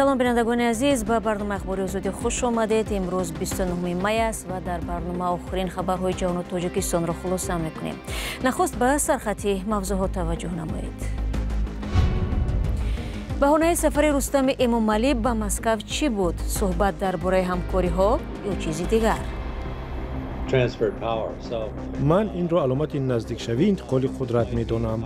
Салом, бинандагони азиз, ба барномаи Ахбори Озодӣ хуш омадед. Имрӯз 29 май аст ва дар барнома охирин хабарҳои ҷаҳону Тоҷикистонро хулоса мекунем. Нахуст ба сархати мавзӯъҳо таваҷҷӯҳ намоед. Баҳонаи сафари Рустами Эмомалӣ ба Москав чӣ буд? Суҳбат дар бораи ҳамкориҳо ё чизи дигар? Ман инро аломати наздикшавии интиқоли қудрат медонам.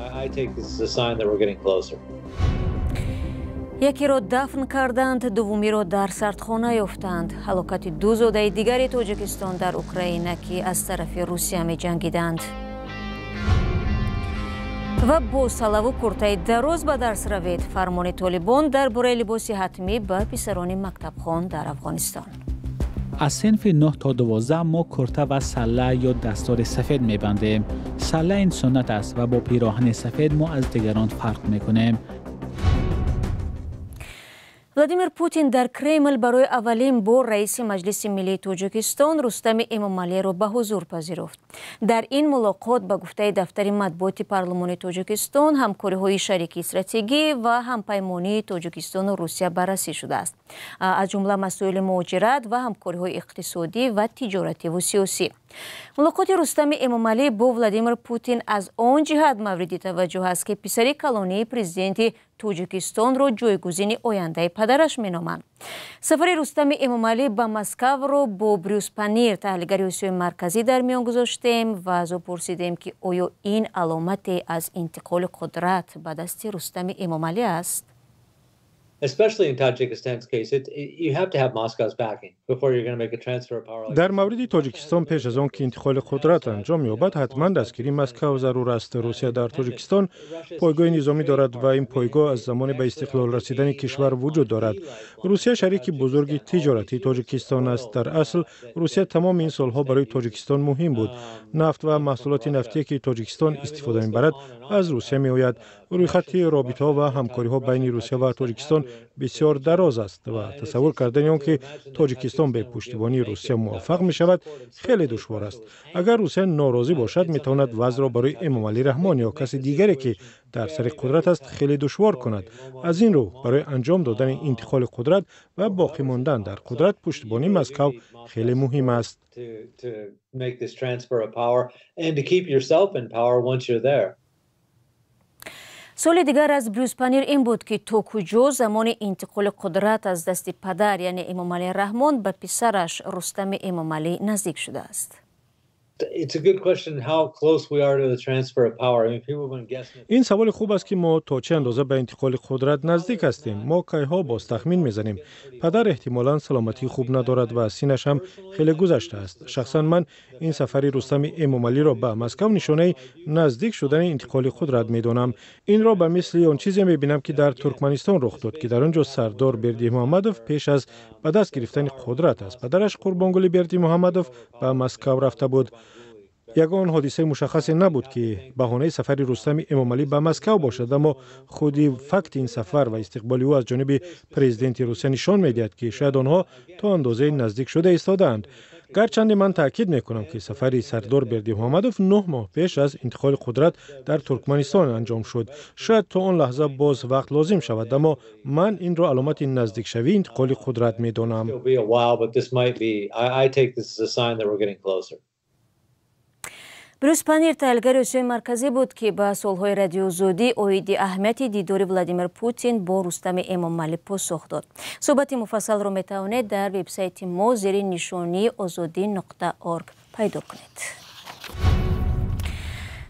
Якеро дафн карданд, дуввумиро дар сардхона ёфтанд. Ҳалокати ду зодаи дигари Тоҷикистон дар Украина, ки аз тарафи Русия меҷангиданд. Ва бо салаву куртаи дароз ба дарс равед. Фармони Толибон дар бораи либоси ҳатмӣ ба писарони мактабхон дар Афғонистон. Аз синфи 9 то 12 мо курта ва салла ё дастори сафед мебандем. Салла ин суннат аст ва бо пироҳани сафед мо аз дигарон фарқ мекунем. Владимир Путин дар Кремл барои аввалин бор раиси Маҷлиси миллии Тоҷикистон Рустами Эмомалиро ба ҳузур пазируфт. Дар ин мулоқот, ба гуфтаи дафтари матбуоти парлумони Тоҷикистон, ҳамкориҳои шарики стратегӣ ва ҳампаймонии Тоҷикистону Русия баррасӣ шудааст. Аз ҷумла масоили муҳоҷират ва ҳамкориҳои иқтисодӣ ва тиҷоративу сиёсӣ. Мулоқоти Рустами Эмомалӣ бо Владимир Путин аз он ҷиҳат мавриди таваҷҷӯҳ аст, ки писари калонии президенти Тоҷикистонро ҷойгузини ояндаи падараш меноманд. Сафари Рустами Эмомалӣ ба Москавро бо Брюс Панир, таҳлилгари Осиёи Марказӣ, дар миён гузоштем ва аз ӯ пурсидем, ки оё ин аломате аз интиқоли қудрат ба дасти Рустами Эмомалӣ аст? Дар мавриди Тоҷикистон пеш аз он ки интиқоли қудрат анҷом ёбад, ҳатман дастгирии Москав зарур аст. Русия дар Тоҷикистон пойгоҳи низомӣ дорад ва ин пойгоҳ аз замони ба истиқлол расидани кишвар вуҷуд дорад. Русия шарики бузурги тиҷоратии Тоҷикистон аст. Дар асл Русия тамоми ин солҳо барои Тоҷикистон муҳим буд. Нафт ва маҳсулоти нафтие, ки Тоҷикистон истифода мебарад, аз Русия меояд. Рӯйхати робитаҳо ва ҳамкориҳо байни Русия ва Тоҷикистон бисёр дароз аст ва тасаввур кардани он ки Тоҷикистон бе пуштибонии Русия муваффақ мешавад, хеле душвор аст. Агар Русия норозӣ бошад, метавонад вазъро барои Эмомалӣ Раҳмон ё каси дигаре, ки дар сари қудрат аст, хеле душвор кунад. Аз ин рӯ барои анҷом додани интиқоли қудрат ва боқӣ мондан дар қудрат пуштибонии Москав хеле муҳим аст. Суоли дигар аз Брюс Панир ин буд, ки то куҷо замони интиқоли қудрат аз дасти падар, яъне Эмомалӣ Раҳмон, ба писараш Рустами Эмомалӣ наздик шудааст. Ин саволи хуб аст, ки мо то чӣ андоза ба интиқоли қудрат наздик ҳастем. Мо кайҳо боз тахмин мезанем. Падар эҳтимолан саломатии хуб надорад ва синаш ҳам хеле гузаштааст. Шахсан ман ин сафари Рустами Эмомалиро ба Москав нишонаи наздик шудани интиқоли қудрат медонам. Инро ба мисли он чизе мебинам, ки дар Туркманистон рух дод, ки дар он ҷо Сардор Бердимуҳаммадов пеш аз ба даст гирифтани қудрат аз падараш Қурбонгули Бердимуҳаммадов ба Москав рафта буд. Ягон ҳодисаи мушаххасе набуд, ки баҳонаи сафари Рустами Эмомалӣ ба Москав бошад, аммо худи факти ин сафар ва истиқболи ӯ аз ҷониби президенти Русия нишон медиҳад, ки шояд онҳо то андозаи наздик шуда истодаанд. Гарчанде ман таъкид мекунам, ки сафари Сардор Бердимуҳаммадов 9 моҳ пеш аз интиқоли қудрат дар Туркманистон анҷом шуд. Шояд то он лаҳза боз вақт лозим шавад, аммо ман инро аломати наздикшавии интиқоли қудрат медонам. Брюс Панир таҳлилгари Осиёи Марказӣ буд, ки ба суолҳои Радиоозодӣ оиди аҳамияти дидори Владимир Путин бо Рустами Эмомалӣ посух дод. Суҳбати муфассалро метавонед дар вебсайти мо зери нишонии озодӣ.орг пайдо кунед.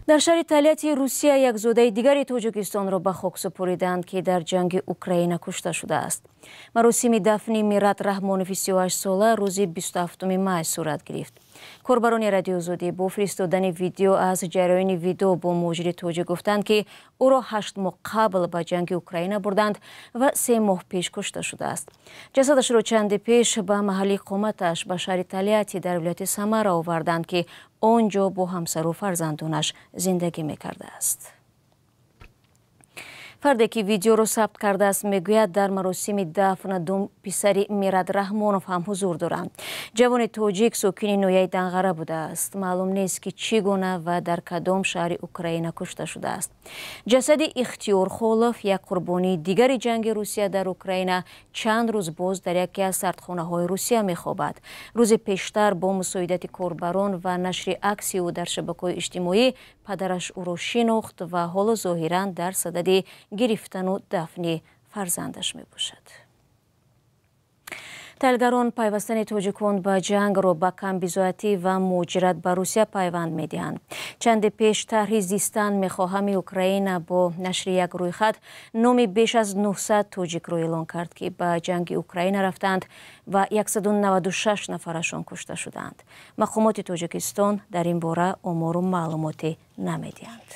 Дар шаҳри Тольятти Русия як зодаи дигари Тоҷикистонро ба хок супуриданд, ки дар ҷанги Украина кушта шудааст. Маросими дафни Мират Раҳмонови 38-сола рӯзи 27 май сурат гирифт. Корбарони Радиоозодӣ бо фиристодани видео аз ҷараёни видео бо муҳоҷири тоҷик гуфтанд, ки ӯро 8 моҳ қабл ба ҷанги Украина бурданд ва 3 моҳ пеш кушта шудааст. Ҷасадашро чанде пеш ба маҳалли иқоматаш ба шаҳри Тольятти дар вилояти Самара оварданд, ки он ҷо бо ҳамсару фарзандонаш зиндагӣ мекардааст. Фарде ки видеоро сабт кардааст, мегӯяд, дар маросими дафн ду писари Мирад Раҳмонов ҳам ҳузур доранд. Ҷавони тоҷик сокини ноҳияи Данғара будааст. Маълум нест, ки чӣ гуна ва дар кадом шаҳри Украина кушта шудааст. Ҷасади Ихтиёр Холов, як қурбонии дигари ҷанги Русия дар Украина, чанд рӯз боз дар яке аз сардхонаҳои Русия мехобад. Рӯзи пештар бо мусоидати корбарон ва нашри акси ӯ дар шабакаҳои иҷтимоӣ падараш ӯро шинохт ва ҳоло зоҳиран дар садади гирифтану дафни фарзандаш мебошад. Таҳлилгарон пайвастани тоҷикон ба ҷангро ба камбизоатӣ ва муҳоҷират ба Русия пайванд медиҳанд. Чанде пеш тарҳи «Зистан мехоҳами Украина» бо нашри як рӯйхат номи беш аз 900 тоҷикро эълон кард, ки ба ҷанги Украина рафтанд ва 196 нафарашон кушта шуданд. Мақомоти Тоҷикистон дар ин бора омору маълумоте намедиҳанд.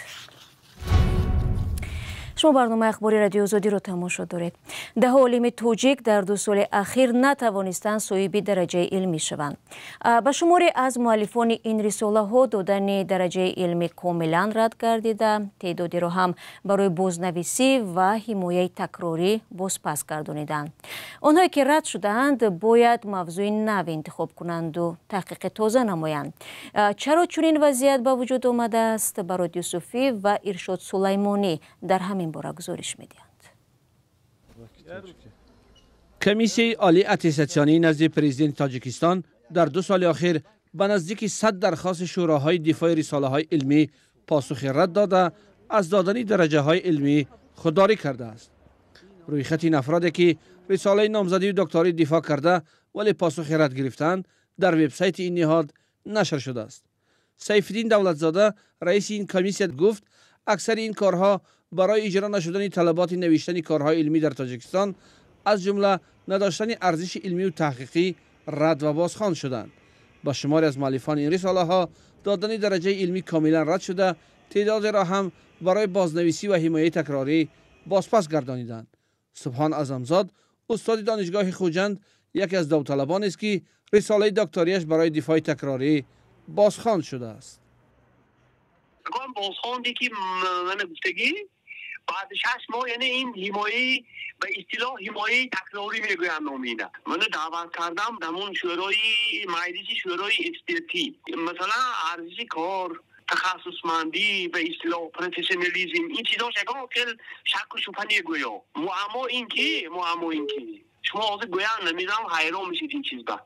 Шумо барномаи ахбори Радиои Озодиро тамошо доред. Даҳо олими тоҷик дар 2 соли ахир натавонистанд соҳиби дараҷаи илмӣ шаванд. Ба шуморе аз муаллифони ин рисолаҳо додани дараҷаи илмӣ комилан рад гардида, теъдодеро ҳам барои бознависӣ ва ҳимояи такрорӣ бозпас гардониданд. Онҳое ки рад шудаанд, бояд мавзӯи нав интихоб кунанду таҳқиқи тоза намоянд. Чаро чунин вазъият ба вуҷуд омадааст? Барод Юсуфӣ ва Иршод Сулаймонӣ дар ҳамин бора гузориш медиҳанд. Комиссияи олии аттестатсионии назди президенти Тоҷикистон дар 2 соли охир ба наздики 100 дархости шӯроҳои дифои рисолаҳои илмӣ посухи рад дода, аз додани дараҷаҳои илмӣ худдорӣ кардааст. Рӯйхати ин афроде ки рисолаи номзадию докторӣ дифоъ карда, вале посухи рад гирифтаанд, дар вебсайти ин ниҳод нашр шудааст. Сайфиддин Давлатзода, раиси ин комиссия, гуфт, аксари ин корҳо барои иҷро нашудани талаботи навиштани корҳои илмӣ дар Тоҷикистон, аз ҷумла надоштани арзиши илмию таҳқиқӣ, рад ва бозхон шуданд. Ба шуморе аз муаллифони ин рисолаҳо додани дараҷаи илмӣ комилан рад шуда, теъдодеро ҳам барои бознависӣ ва ҳимояи такрорӣ бозпас гардониданд. Субҳон Аъзамзод, устоди Донишгоҳи Хуҷанд, яке аз довталабонест, ки рисолаи докторияш барои дифои такрорӣ бозхон шудааст. Бозхонде ки мана гуфтагӣ, баъди 6 моҳ, яъне ин ҳимояи, ба истилоҳ, ҳимояи такрорӣ мегӯянд номи ина. Мана даъват кардам ҳамун шӯрои маҷлиси шӯрои экспертӣ. Масалан, арзиши кор, тахассусмандӣ, ба истилоҳ профессионализм, ин чизош ягон хел шакку шубҳа негӯё. Муаммо ин ки шумо ҳозир гӯянд, намедонам, ҳайрон мешед ин чиз ба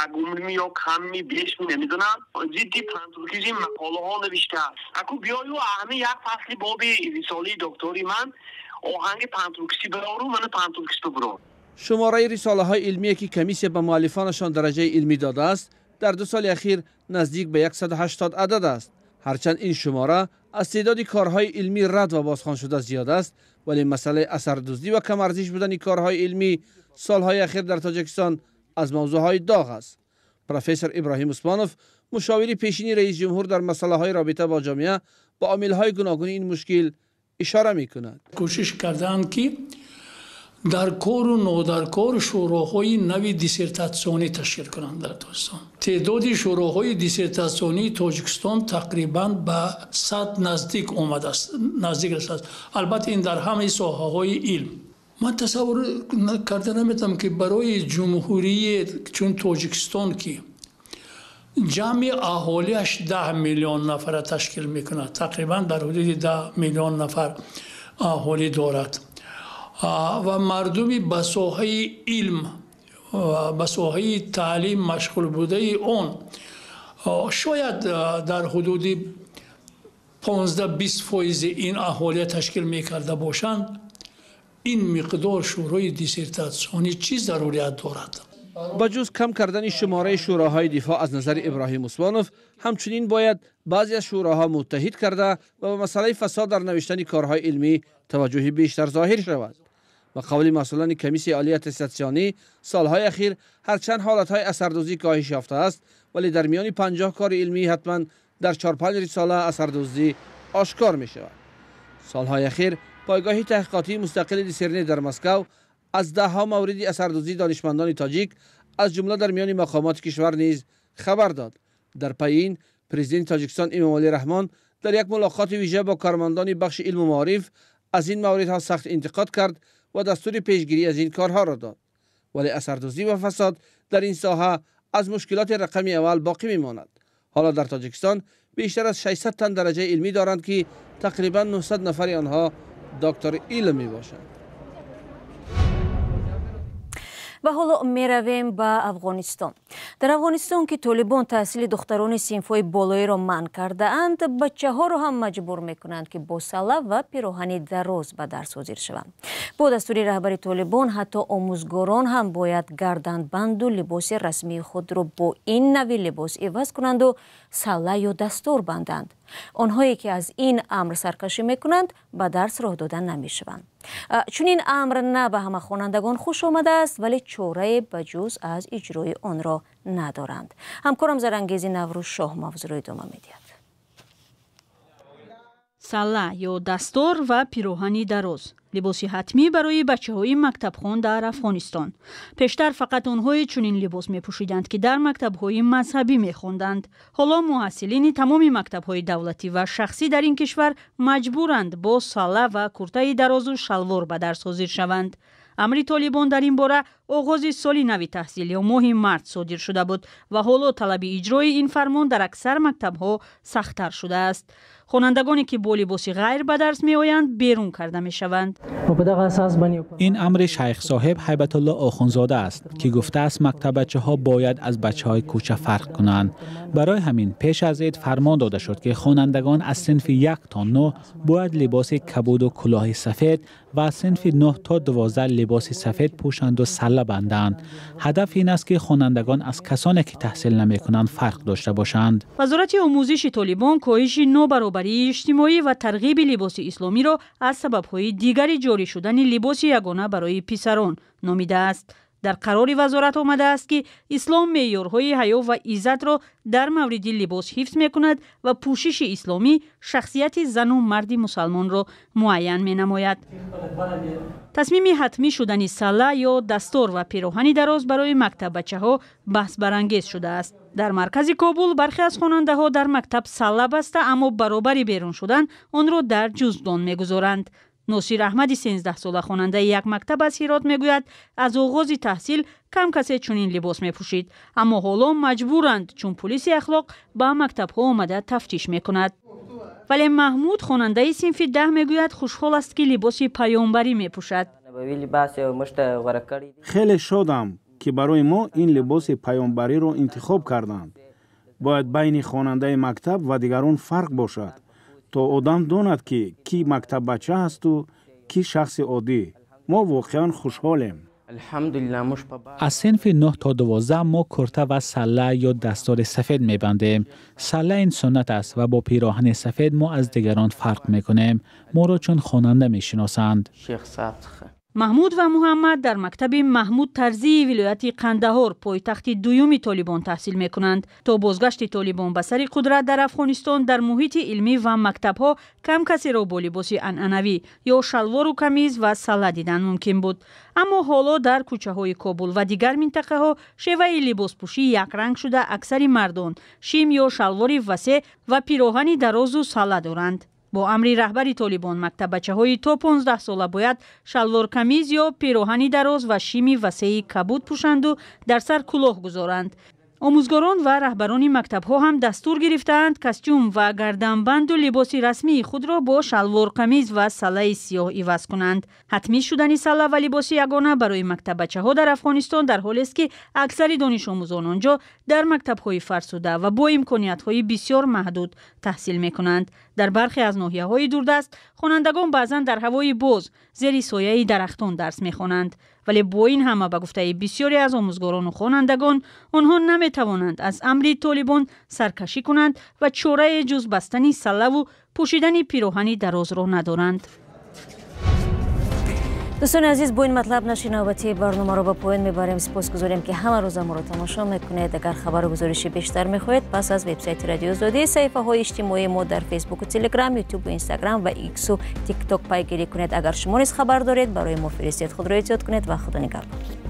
як умрми ё камми бешми, намедонам, зидди пантуркизм мақолаҳо навиштааст. Аку биёю ҳамин як фасли боби рисолаи доктори ман оҳанги пантуркистӣ бирору, мана пантуркисту бирор. Шумораи рисолаҳои илмие ки комиссия ба муаллифонашон дараҷаи илмӣ додааст, дар 2 соли ахир наздик ба 180 адад аст. Ҳарчанд ин шумора аз теъдоди корҳои илмӣ рад ва бозхон шуда зиёд аст, вале масъалаи асардуздӣ ва камарзиш будани корҳои илмӣ солҳои ахир дар Тоҷикистон аз мавзӯъҳои доғ аст. Профессор Иброҳим Усмонов, мушовири пешини раисҷумҳур дар масъалаҳои робита бо ҷомеа, ба омилҳои гуногуни ин мушкил ишора мекунад. Кӯшиш карданд, ки дар кору нодаркор шӯроҳои нави диссертатсионӣ ташкил кунанд дар Тоҷикистон. Теъдоди шӯроҳои диссертатсионии Тоҷикистон тақрибан ба 100 наздик омадааст, наздик расидааст. Албатта, ин дар ҳамаи соҳаҳои илм. Ман тасаввур карда наметавонам, ки барои ҷумҳурие чун Тоҷикистон, ки ҷамъи аҳолиаш 10 миллион нафара ташкил мекунад, тақрибан дар ҳудуди 10 миллион нафар аҳолӣ дорад ва мардуми ба соҳаи илм, ба соҳаи таълим машғул будаи он шояд дар ҳудуди 15-20 фоизи ин аҳолия ташкил мекарда бошанд, ин миқдор шӯрои диссертатсионӣ чӣ зарурият дорад? Ба ҷуз кам кардани шумораи шӯроҳои дифоъ, аз назари Иброҳим Усмонов, ҳамчунин бояд баъзе аз шӯроҳо муттаҳид карда ва ба масъалаи фасод дар навиштани корҳои илмӣ таваҷҷӯҳи бештар зоҳир шавад. Ба қавли масъулони комиссияи олии аттестатсионӣ, солҳои ахир ҳарчанд ҳолатҳои асардуздӣ коҳиш ёфтааст, вале дар миёни 50 кори илмӣ ҳатман дар чорпанҷ рисола асардуздӣ ошкор мешавад. Солҳои ахир пойгоҳи таҳқиқотии мустақили Диссернет дар Москав аз даҳҳо мавриди асардуздии донишмандони тоҷик, аз ҷумла дар миёни мақомоти кишвар низ хабар дод. Дар пайи ин президенти Тоҷикистон Эмомалӣ Раҳмон дар як мулоқоти вижа бо кормандони бахши илму маориф از این موردها سخت انتقاد کرد و دستور پیشگیری از این کارها را داد. ولی اثردوزی و فساد در این ساحه از مشکلات رقمی اول باقی میماند. حالا در تاجیکستان بیشتر از 600 تن درجه علمی دارند که تقریبا 900 نفر آنها دکتر علم می باشند. و حالا میرویم به افغانستان. در افغانستان که طالبان تحصیل دختران صنف‌های بالایی را منع کرده اند، بچه ها را هم مجبور میکنند که با سله و پیراهن دراز به درس حاضر شوند. با دستور رهبر طالبان حتی آموزگاران هم باید گردنبند و لباس رسمی خود را با این نوع لباس عوض کنند و سله یا دستور بندند. آنهایی که از این امر سرکشی میکنند به درس راه داده نمیشوند. چون این امر نه به همه خوانندگان خوش آمده است، ولی چاره به جز از اجرای آن را ندارند. همکارم زرانگیزی نوروز شاه موضوع را ادامه میدهد. سله یا دستور و پیراهن دراز لباسی حتمی برای بچه‌های مکتبخوان در افغانستان. پیشتر فقط آنهای چنین لباس می‌پوشیدند که در مکتب‌های مذهبی می‌خواندند. حالا محصلین تمام مکتب‌های دولتی و شخصی در این کشور مجبورند با سله و کرته دراز و شلوار به درس حاضر شوند. امر طالبان در این باره оғози соли нави таҳсил ё моҳи март содир шуда буд ва ҳоло талаби иҷрои ин фармон дар аксар мактабҳо сахттар шудааст. Хонандагоне ки бо либоси ғайр ба дарс меоянд берун карда мешаванд. Ин амри шайх соҳиб Ҳайбатулло Охунзода аст, ки гуфтааст мактаббачаҳо бояд аз бачаҳои кӯча фарқ кунанд. Барои ҳамин пеш аз ид фармон дода шуд, ки хонандагон аз синфи 1 то 9 бояд либоси кабуду кулоҳи сафед ва аз синфи 9 то 12 либоси сафед пӯшанду салла банданд. Ҳадаф ин аст, ки хонандагон аз касоне ки таҳсил намекунанд фарқ дошта бошанд. Вазорати омӯзиши Толибон коҳиши нобаробарии иҷтимоӣ ва тарғиби либоси исломиро аз сабабҳои дигари ҷорӣ шудани либоси ягона барои писарон номидааст. Дар қарори вазорат омадааст, ки ислом меъёрҳои ҳаё ва иззатро дар мавриди либос ҳифз мекунад ва пӯшиши исломӣ шахсияти зану марди мусалмонро муайян менамояд. Тасмими ҳатмӣ шудани салла ё дастор ва пироҳани дароз барои мактаббачаҳо баҳсбарангез шудааст. Дар маркази Кобул бархе аз хонандаҳо дар мактаб салла баста, аммо баробари берун шудан онро дар ҷуздон мегузоранд. Носир Аҳмади 13сола хонандаи як мактаб аз Ҳирот мегӯяд, аз оғози таҳсил кам касе чунин либос мепӯшид, аммо ҳоло маҷбуранд, чун пулиси ахлоқ ба мактабҳо омада тафтиш мекунад. Вале Маҳмуд, хонандаи синфи 10, мегӯяд хушҳол аст, ки либоси паёмбарӣ мепӯшад. Хеле шодам, ки барои мо ин либоси паёмбариро интихоб карданд. Бояд байни хонандаи мактаб ва дигарон фарқ бошад, то одам донад, ки кӣ мактаббача ҳасту кӣ шахси оддӣ. Мо воқеан хушҳолем. Аз синфи 9 то 12 мо курта ва салла ё дастори сафед мебандем. Салла ин суннат аст ва бо пироҳани сафед мо аз дигарон фарқ мекунем. Моро чун хонанда мешиносанд. Маҳмуд ва Муҳаммад дар мактаби Маҳмуд Тарзии вилояти Қандаҳор, пойтахти дуюми Толибон, таҳсил мекунанд. То бозгашти Толибон ба сари қудрат дар Афғонистон дар муҳити илмӣ ва мактабҳо кам касеро бо либоси анъанавӣ ё шалвору камиз ва салла дидан мумкин буд. Аммо ҳоло дар кӯчаҳои Кобул ва дигар минтақаҳо шеваи либоспӯшӣ якранг шуда, аксари мардон шим ё шалвори васеъ ва пироҳани дарозу салла доранд. Бо амри раҳбари Толибон мактаббачаҳои то 15 сола бояд шалворкамиз ё пироҳани дароз ва шими васеи кабуд пӯшанду дар сар кулоҳ гузоранд. Омӯзгорон ва раҳбарони мактабҳо ҳам дастур гирифтаанд костюм ва гарданбанду либоси расмии худро бо шалворқамиз ва саллаи сиёҳ иваз кунанд. Ҳатмӣ шудани салла ва либоси ягона барои мактаббачаҳо дар Афғонистон дар ҳолест, ки аксари донишомӯзон онҷо дар мактабҳои фарсуда ва бо имкониятҳои бисёр маҳдуд таҳсил мекунанд. Дар бархе аз ноҳияҳои дурдаст хонандагон баъзан дар ҳавои боз зери сояи дарахтон дарс мехонанд. Вале бо ин ҳама, ба гуфтаи бисёре аз омӯзгорону хонандагон, онҳо наметавонанд аз амри Толибон саркашӣ кунанд ва чорае ҷуз бастани саллаву пӯшидани пироҳани дарозро надоранд. Дӯстони азиз, бо ин матлаб нашри навбатии барномаро ба поён мебарем. Сипосгузорем, ки ҳама рӯза моро тамошо мекунед. Агар хабару гузориши бештар мехоҳед, пас аз вебсайти Радиои Озодӣ, саҳифаҳои иҷтимоии мо дар Фейсбуку, Телеграм, Ютубу, Инстаграм ва Иксу Тикток пайгирӣ кунед. Агар шумо низ хабар доред, барои мо фиристед. Худро эҳтиёт кунед ва Худо нигаҳбон.